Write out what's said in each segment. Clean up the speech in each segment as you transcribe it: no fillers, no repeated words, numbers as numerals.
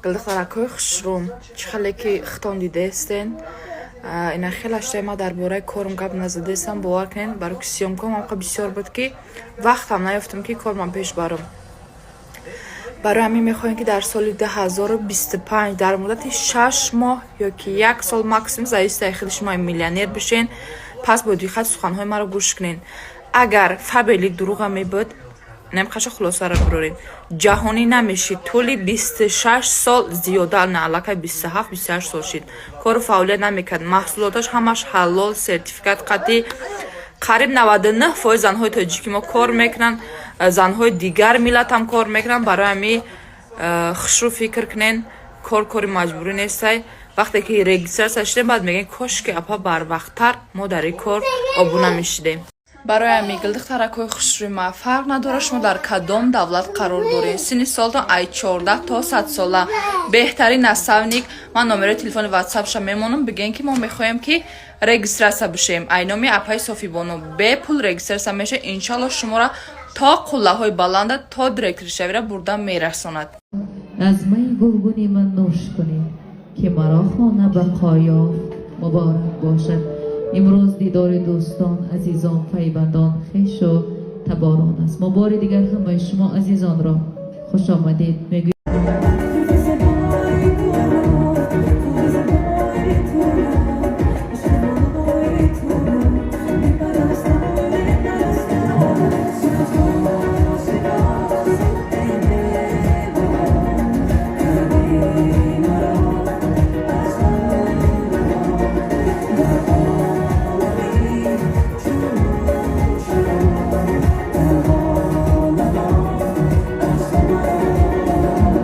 Гулдухтаракҳои хушрӯм, чӣ хеле ки хитон дидаестен, ина хеле аштаи ма дар бораи корм гап назадаестам. Бовар кунед, барои ки съёмкам ҳамқа бисёр буд, ки вақтам наёфтам, ки кормам пеш барам. Барои ҳамин мехоҳем, ки дар соли 2025 дар муддати 6 моҳ ё ки як сол максимум, зависит аз худи шумо, миллионер бишен. Пас бо диққат суханҳои маро гӯш кунед. Агар Фаберлик дурӯға мебуд, намқаша хулосаро бирорем, ҷаҳонӣ намешид. Тӯли 26 сол, зиёда на, аллакай 27, 28 сол шид, кору фаъолият намекард. Маҳсулоташ ҳамаш ҳалол, сертификат қатъӣ. Қариб 99% занҳои тоҷики мо кор мекунанд, занҳои дигар миллатам кор мекунанд. Барои ҳамин хушрӯ фикр кунен, кор кори маҷбурӣ нестай. Вақте ки регистрация шудем, баъд мегӯем: «Кошки, апа, барвақттар мо дар ин кор обуна мешидем». Барои ҳамин, гулдухтаракҳои хушрӯи ма, фарқ надорад, шумо дар кадом давлат қарор доред, синни солтон ай 14 то 100 сола, беҳтарин наставник. Ман номерои телефони ватсапша мемонам. Бигӯем, ки мо мехоҳем, ки регистрация бишем. Ай номи апаи Софибону бепул регистрация мешавед. Иншалло, шуморо то қуллаҳои баланда, то директоршавира бурда мерасонад. Аз майи гулгуни ман нӯш кунед, ки маро хона бақо ёфт, муборак бошад. Имрӯз дидори дӯстон, азизон, пайвандон, хешу таборон аст. Мо бори дигар ҳамаи шумо азизонро хушомадед мегӯем. زبای تو زبای تو زبای تو میپرستم، میپرستم. سپاس، سپاس، ای مهربان، کردی مرا از غم رها. در عالمی چون چرا، در عالم از غم.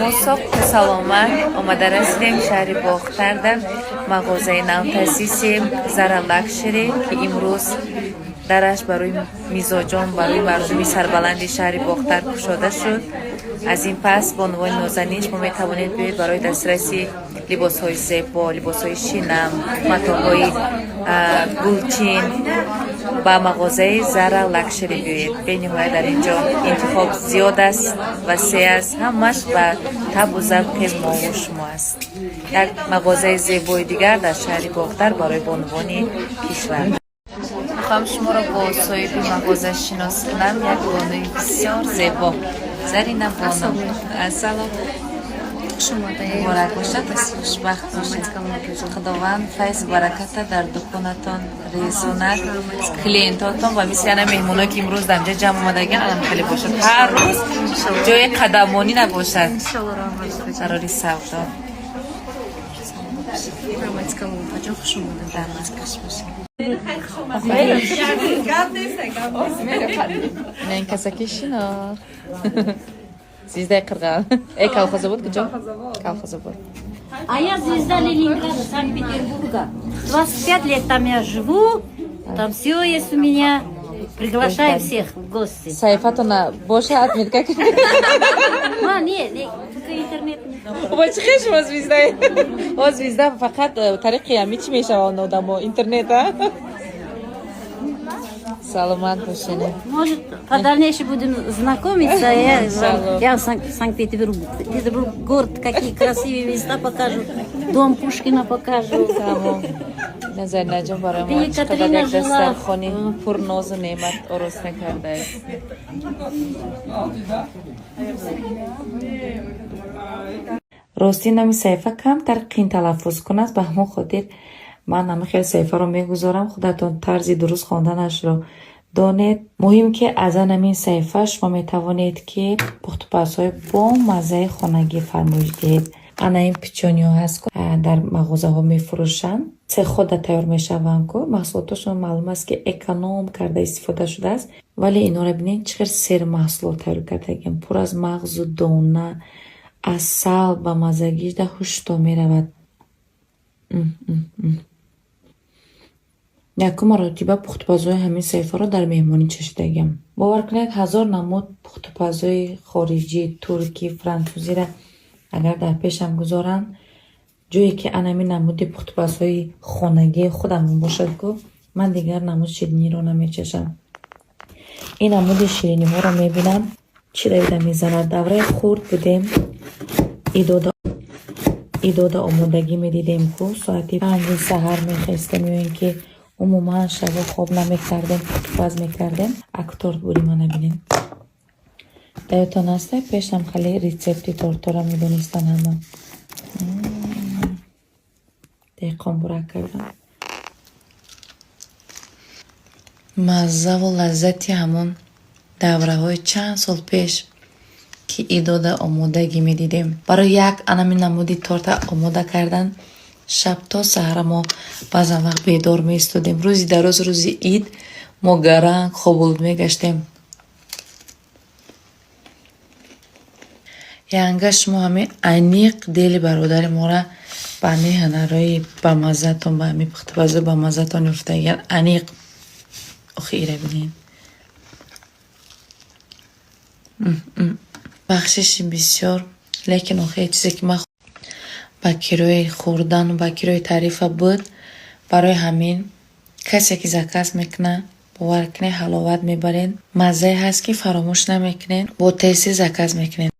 Мо соқу саломат омада расидем шаҳри Бохтарда, мағозаи навтаъсиси Зара Лакшери, ки имрӯз дараш барои мизоҷон, барои мардуми сарбаланди шаҳри Бохтар кушода шуд. Аз ин пас, бонувони нозанин, шумо метавонед биёед барои дастраси либосҳои зебо, либосҳои шинам, матоъҳои гулчин ба мағозаи Зара Лакшери биёед. Бениҳоят дар ин ҷо интихоб зиёд аст, васеъ аст, ҳамаш ба табу завқи мову шумо аст. Як мағозаи зебои дигар дар шаҳри Бохтар барои бонувони кишвар. Мехоҳам шуморо бо соҳиби мағоза шинос кунам, як бонуи бисёр зебо, Зарина бону. Ассалом. Муборак бошад, хушбахт бошед. Худованд файзу бараката дар дуконатон резонад, клиентотон ва мисли ана меҳмоное, ки имрӯз дар инҷа ҷамъ омадагиан, анам хеле бошад, ҳар рӯз ҷои қадамонӣ набошад қарори савдо. Раҳмат калон, опаҷон, хуш омадед. Раҳмат, хуш бошед. Ин касаки шинохт. Звездаи Қирғал. Э, Колхозобод куҷо? Колхозобод. А я звезда Ленинграда, Санкт-Петербурга. 25 лет там я живу, там все есть у меня. Приглашаю всех в гости. Саҳифатона боша, отметка. А, нет, нет, только интернет не. Ба чӣ хел шумо звезда? О, звезда фақат тариқи ами чӣ мешаванд одамо? Интернет, а? Саломат бошед. Может, по дальнейшем будем знакомиться. Иншаллах. Я в Санкт-Петербург, Петербург, город, какие красивые места покажу. Дом Пушкина покажу. Тамом. Заринаҷон барои мо Екатерина чӣ қадар як жила. дастархони пурнозу неъмат ороста кардааст. Ростӣ, номи саҳифа камтар қин талаффуз кунад, ба ҳамон хотир ман ҳама хел саҳифаро мегузорам, худатон тарзи дуруст хонданашро донед. Муҳим, ки аз ан ҳамин саҳифа шумо метавонед, ки пухтупазҳои бо маззаи хонагӣ фармоиш диҳед. Ана ин печеньё ҳаст, ку дар мағозаҳо мефурӯшанд, цехода тайёр мешаванд ку, маҳсулоташон маълум аст, ки эконом карда истифода шудааст, вале инҳоро бинед, чӣ хел сермаҳсулот тайёр кардагиам, пур аз мағзу дона, асал, ба маззагиш да ҳушто меравад. Якум маротиба пухтупазҳои ҳамин саҳифаро дар меҳмонӣ чашидагиам. Бовар кунед, ҳазор намуд пухтупазҳои хориҷӣ, туркӣ, франсузиро агар дар пешам гузоранд, ҷое ки анами намуди пухтупазҳои хонагии худамон бошад ку, ман дигар намуд шириниро намечашам. Ин намуди шириниҳоро мебинам, чӣ давида мезанад. Давраи хурд будем, идода омодагӣ медидем ку, соати 5-и саҳар мехестем ё ин ки умуман шабо хоб намекардем, пухтупаз мекардем. Ак торт бури мана бинед. Даётон аста, пешам хеле рецепти тортора медонистан ҳама. Деҳқон бурак кардам. Маззаву лаззати ҳамон давраҳои чанд сол пеш, ки идода омодагӣ медидем. Барои як анами намуди торта омода кардан шаб то саҳара мо баъзан вақт бедор меистодем. Рӯзи дароз, рӯзи ид мо гаранг хоболуд мегаштем. Янга шумо ҳамин аниқ дили бародари мора ба ҳамин ҳунарои бамаззатон, ба ҳамин пухтупазои бамаззатон ёфтагиан аниқ. Охи, ира бинед. Бахшиши бисёр, лекин охи чизе ки ман ба кирои хӯрдану ба кирои таърифа буд, барои ҳамин касе ки заказ мекунад, бовар кунед, ҳаловат мебаред, маззае ҳаст, ки фаромӯш намекунед, бо тез заказ мекунед.